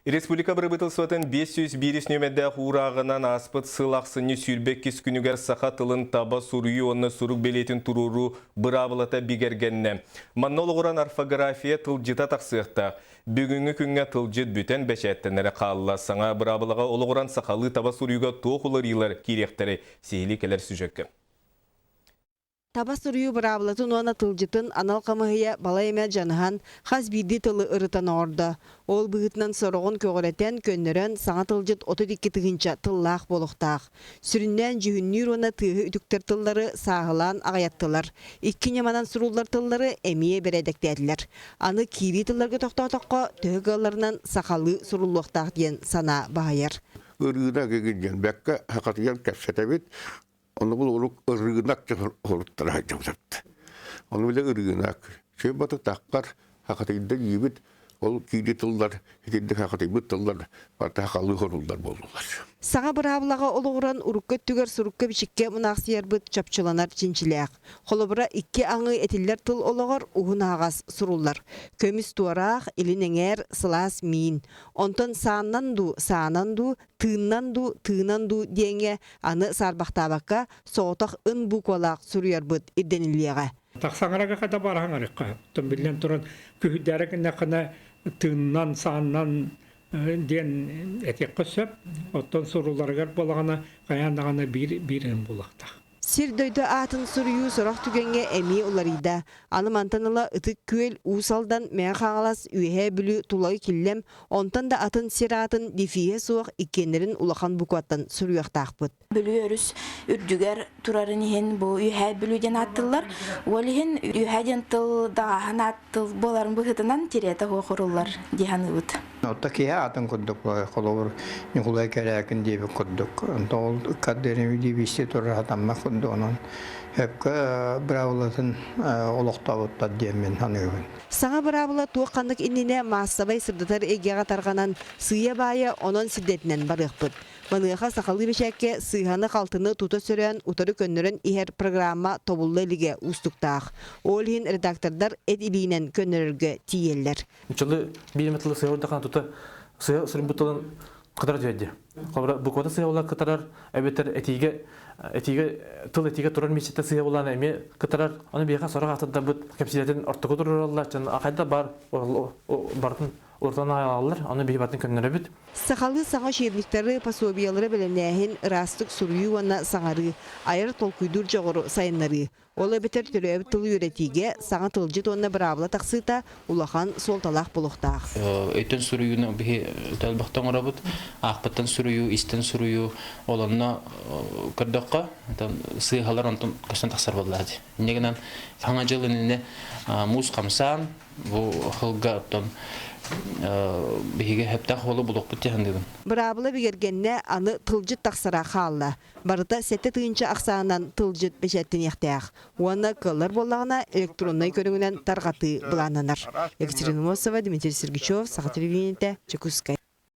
Республика бырабыыталыстыбатын 501 нүөмэрдээх уурааҕынан ааспыт сыл ахсынньы 22 күнүгэр саха тылын таба суруйуу уонна сурук бэлиэтин туруоруу быраабылата бигэргэннэ. Манна олоҕуран орфография тылдьыта тахсыахтаах. Бүгүҥҥү күҥҥэ тылдьыт бүтэн бэчээттэнэрэ хаалла. Саҥа быраабылаҕа олоҕуран сахалыы таба суруйууга туох уларыйыылар киириэхтэрэй? Сиһилии кэлэр сюжекка. Таба суруйуу быраабылатын уонна тылдьытын анал хамыыһыйа балай эмэ дьаныһан, хас биирдии тылы ырытан оҥордо. Ол быһыытынан сороҕун көҕүрэтэн, көннөрөн, саҥа тылдьыт 32 тыһыынча тыллаах буолуохтаах. Сүрүннээн дьүһүннүүр уонна тыаһы үтүктэр тыллары сааһылаан аҕыйаттылар. Икки ньыманан суруллар тыллары эмиэ бэрээдэктээтилэр. Аны киирии тылларга тохтоотоххо, төһө кыалларынан сахалыы суруллуохтаах диэн санаа баһыйар. Ырыына гигин бэккэ хакатыйан кэпсэтэбит. Ону бу урук ырыынак хоруттара сылдьыбыт. Ону биле ырыынак. Чөй баты таххар хакатыйда диибит. Ол киири тыллар, итинник хакатыйбыт тыллар барыта хахалыы хоруллар буоллулар. Саҥа быраабылаҕа олоҕуран урукку өттүгэр сурукка-бичиккэ мунаахсыйарбыт чопчуланар чинчилээх. Холобура, икки аҥыы этиллэр тыл олоҕор уһун аһаҕас суруллар. Көмүс туораах, илин эҥээр, сылаас миин. Онтон сааннан дуу, саанан дуу, тыыннан дуу, тыынан дуу диэҥҥэ аны саарбахтаабакка соҕотох ын буквалаах суруйарбыт ирдэниллиэҕэ. Тахсаҥарага хата бараһаҥарыкка. Оттон биллэн туран күһүйдээри гыннаххына тыыннан, сааннан диэн этиэххэ сөп. Оттон сурулларыгар буолаҕына хайаан даҕаны биир биир ын буолуохтаах. Сир-дойду аатын суруйуу сорох түгэҥҥэ эмиэ уларыйда. Аны мантан ыла Ытык Күөл, Уус Алдан, Мэҥэ Хаҥалас, Үөһээ Бүлүү, Тулагы Киллэм, онтон да атын сир аатын дефиһэ суох иккиэннэрин улахан букваттан суруйуохтаахпыт. Бүлүү өрүс үрдүгэр турарын иһин бу Үөһээ Бүлүү диэн ааттыыллар. Ол иһин Үөһээ диэн тыл даҕааһын аат тыл буоларын быһыытынан тириэтэ суох уруллар дии саныыбыт. Отто киһи аатын курдук холобур Ньукулай Кэрээкин диэбит курдук. Онтон ол ыккардыырын дии турар хатаммат курдук онон өпкө быраабылатын олохтообуттар диэн мин саныыбын. Саҥа быраабыла туох ханнык иннинэ маассабай сырдатар эйгэҕэ тарҕанан, сыыйа-баайа онон сирдэтинэн барыахпыт. Маныаха сахалыы бэчээккэ сыыһаны-халтыны тута сөрөөн, утары көннөрөн иһэр программа тобулла илигэ уустуктаах. Ол иһин редактордар эт илиинэн көннөрөргө тиийэллэр. Нуччалыы биир эмэ тылы сыа урдахана тута сыа суруйбут тылын кытара түһэрди. Холобура, буквата сыа буолар кытарар, эбэтэр этиигэ этиигэ тыл этиигэ турар миэстэтэ сыа буолан эмиэ кытарар. Аны биһиэхэ сорох атырдарбыт кэпсиирэтин ортоку турараллар, хайда бар барытын Урутан аҕалаллар, ону биһи батын көннөрөбүт. Сахалыы саҥа учебниктары, пособиелары бэлэмнээһин, ыраастык суруйуу уонна саҥарыы, айар толкуйдуур дьоҕуру сайыннарыы. Ол эбэтэр төрөөбүт тылы үөрэтиигэ саҥа тылдьыт уонна быраабыла тахсыыта улахан суолталаах буолуохтаах. Өйтөн суруйууну биһи элбэхтэ оҥоробут. Аахпыттан суруйуу, истэн суруйуу, ол онно көрдөххө, сыыһалар онтон көстөн тахсар буоллаҕа дии. Инньэ гынан саҥа дьыл иннинэ муус хамсаан, Бу сылга оттон биһиги сөптөөх уолу булуохпут дии саныыбын. Быраабыла бигэргэннэ, аны тылдьыт тахсара хаалла. Барыта 7 тыһыынча ахсаанынан тылдьыт бэчээттэниэхтээх. Уонна кыаллар буоллаҕына электроннай көрүҥүнэн тарҕатыы былааннанар. Екатерина Мосова, Дмитрий Сергучев, Саха телевидениетэ, Дьокуускай.